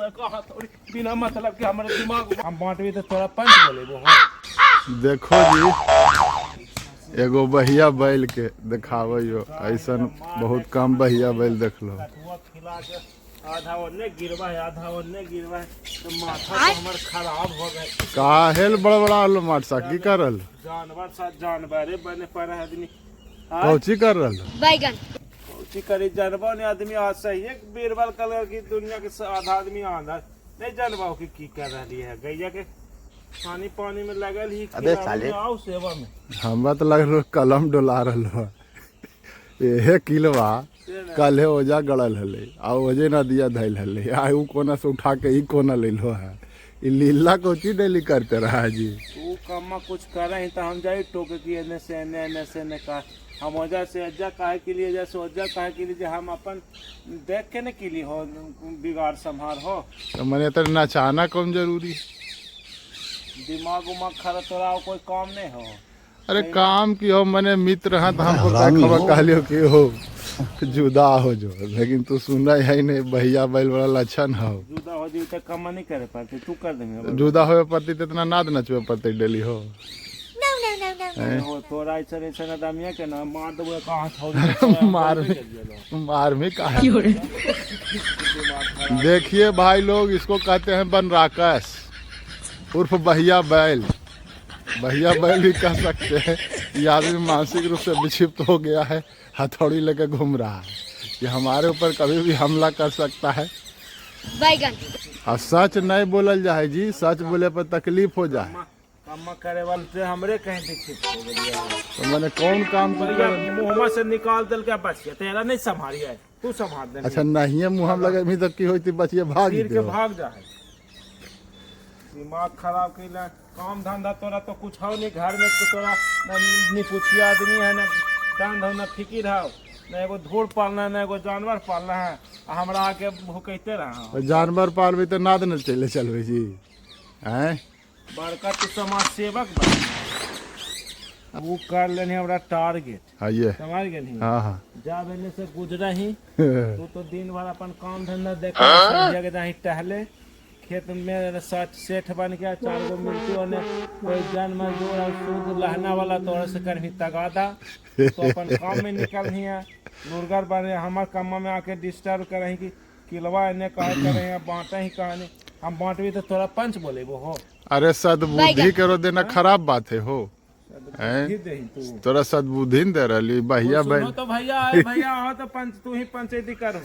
कहा थोड़ी बिना मतलब के हमारे दिमाग हम बांटबी तो तोरा पंच बोलेबो। हाँ देखो जी, एगो बहिया बैल के देखावो, ऐसन बहुत कम बहिया बैल देखलो। कठुआ खिला के आधा ओन्ने गिरवा है, आधा ओन्ने गिरवा है, तो माथा तो हमर खराब हो गए। काहेल बड़बड़ा लो माटसा, की करल? जानवर साथ जानवरे बने पर है आदमी। कौची कर रहल? बैगन। कौची करी जानवर ने आदमी आज सही है बीरबल कलर की दुनिया के आधा आदमी आधा नहीं जानवा की की कर रही है। गैया के पानी पानी में लगल ही। अबे साले। आओ सेवा में। हमरा तो लग रहा कलम डोला रहल हो। एहे किलवा कल ओजा गड़ल हले आ ओजे नदिया धैल हले, आ ऊ कोना से उठा के ई कोना लेलो है। ई लीला कौची डेली करते रहा जी? तू कम्मा कुछ कर ही तो हम जाई टोके की एने से एने, एने से एने का हम ओजा से अज्जा काहे के लिए, जैसे ओजा काहे के लिए, जे हम अपन देख के न के लिए हो बिगाड़ संभार हो। तो मने तर नचाना कौन जरूरी? दिमाग उमाग खराब तोरा और कोई काम नहीं हो। अरे काम की हो, मने मित्र हैं तो हमको क्या हरामी खबर हो। कहलियो कि हो जुदा हो जो, लेकिन तू सुना है नहीं। बहिया बैल वाला लक्षण हो। जुदा हो जी तो कम नहीं करे पाते, तू कर देंगे। जुदा होए पड़ती तो इतना नाद नचबे पड़ते डेली हो। No, no, no, no. हैं? हो तोरा ऐसा ऐसा आदमिया के ना मार देबो कहाँ थोड़ी। मार मार में का है? देखिए भाई लोग, इसको कहते हैं बनराकस उर्फ बहिया बैल, बहिया बैल भी कह सकते हैं। ये आदमी मानसिक रूप से विक्षिप्त हो गया है, हथौड़ी लेकर घूम रहा है। ये हमारे ऊपर कभी भी हमला कर सकता है। बैगन। आ सच नहीं बोलल जाए जी, सच बोले पर तकलीफ हो जाए। कम्मा करे वाले से हमरे कहीं विक्षिप्त हो गया। तो मैंने कौन काम तू कर? मुँहमा से निकाल दिल के बचिया तेरा नहीं संभाली है, तू संभाल दे। अच्छा नहीं, मुँह हम लगे भी तो की होती बचिए भाग गिर के दे। भाग जा है, दिमाग खराब कैला। काम धंधा तोरा तो कुछ हो नहीं घर में, तो तोरा न निपुछिया आदमी है, न दान धन न फिकिर हो, न एगो धूर पालना है, न एगो जानवर पालना है, आ हमरा आके भुकैते रहा। तो जानवर पालबी तो नाद न चले चलबे जी हैं। बड़का तू समाज सेवक बन, वो कर लेनी हमरा टारगेट। हाँ ये। समझ गेली? हाँ हाँ। जा बेने से गुजरा ही तू तो दिन भर अपन काम धंधा देख के जाही टहले खेत में, सठ सेठ बन के चार गो मिलती ओने कोई जन मजदूर और सूद लहना वाला तोरा से करही तगादा तो अपन काम में निकल ही है लुरगर बने हमार काम में आके डिस्टर्ब करही कि किलवा एने कहे करे हैं बांटे ही कहानी हम बांटबी तो तोरा पंच बोलेबो हो। अरे सदबुद्धि करो देना खराब बात है हो हैं? ही देही तू। तोरा सदबुद्धि न दे रही बहिया सुनो बैल। तो भैया आए भैया आओ तो पंच तू ही पंचायती करो।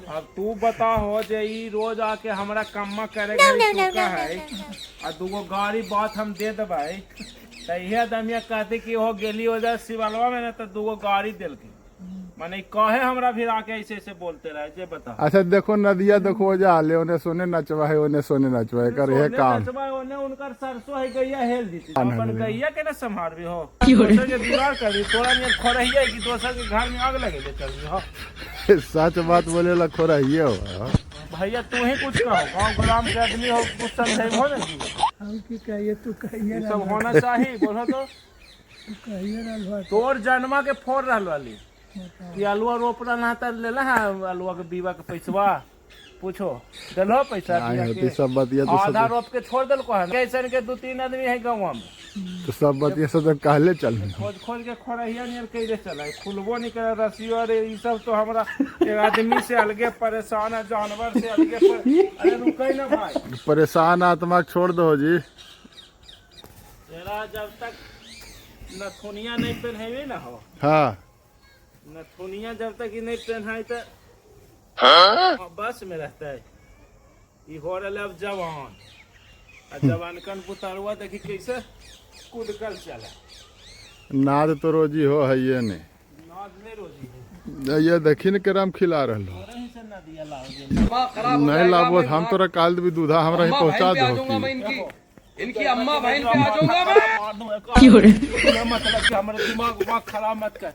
अब तू बता हो जे ई रोज आके हमरा कम्मा करेगा No, no, ई no, टोका no, है no, no, आ दूगो गाड़ी बात हम दे देबै त इहे दमिया कहते कि हो गेली हो जाए शिवलवा में ना तो दूगो गाड़ी देलके, माने ई काहे हमरा फिर आके ऐसे ऐसे बोलते रहे जे बता। अच्छा देखो नदिया देखो जा ले ओने सोने नचवा है, ओने सोने नचवा है कर ये सोने काम। नचवा ओने उनकर सरसों है गैया हेल दी आन अपन हेल। गैया के ना संभार भी हो दोसर के दीवार कर दी तोरा नियर खोरहिया कि दोसर के घर में आग लगे चल दी हो। सच बात बोले ला खोरा ये हो। भैया तू ही कुछ कहो, गाँव ग्राम के आदमी हो, कुछ समझे हो ना जी। हम की कहिए, तू कहिए। ये सब होना चाहिए बोलो तो। तू कहिए रहल। तोर जन्मा के फोड़ रहल वाली कि आलुआ रोप रहा है त लेला है आलुआ के बीवा के पैसवा पूछो दिलो पैसा नहीं बिया होती के? सब बतिया तो आधा सब रोप के छोड़ दिल को है ऐसन के दो तीन आदमी है गाँव में। तो सब बतिया सब तो कहले चल। खोज खोज के खोरहिया नियर कैसे चला खुलबो नहीं करे रस्सी। अरे ई सब तो हमरा एक आदमी से अलगे परेशान है, जानवर से अलगे अरे रुके ना भाई। परेशान आत्मा के छोड़ दो जी। तेरा जब तक नथुनिया नहीं पहनेबे ना हो। हाँ। नथुनिया जब तक ही नहीं पहनाई तो हाँ, बस में रहता है। ई हो रहा अब जवान आ जवान कन पुतरुआ देखी कैसे कूद कर चला। नाद तो रोजी हो है ये नहीं। नाद नहीं रोजी है। ये देखी न के राम खिला रहल हो। तोरे ही से नदिया लाओ जे। नहीं लाबो हम तोरा काल भी दूधा हमरा ही अम्मा पहुंचा बहन पे आ दो जाऊंगा मैं की। इनकी इनकी अम्मा बहन पे आ जाऊंगा मैं। मार दूं एक और। मतलब कि हमारे दिमाग उमाग खराब मत कर।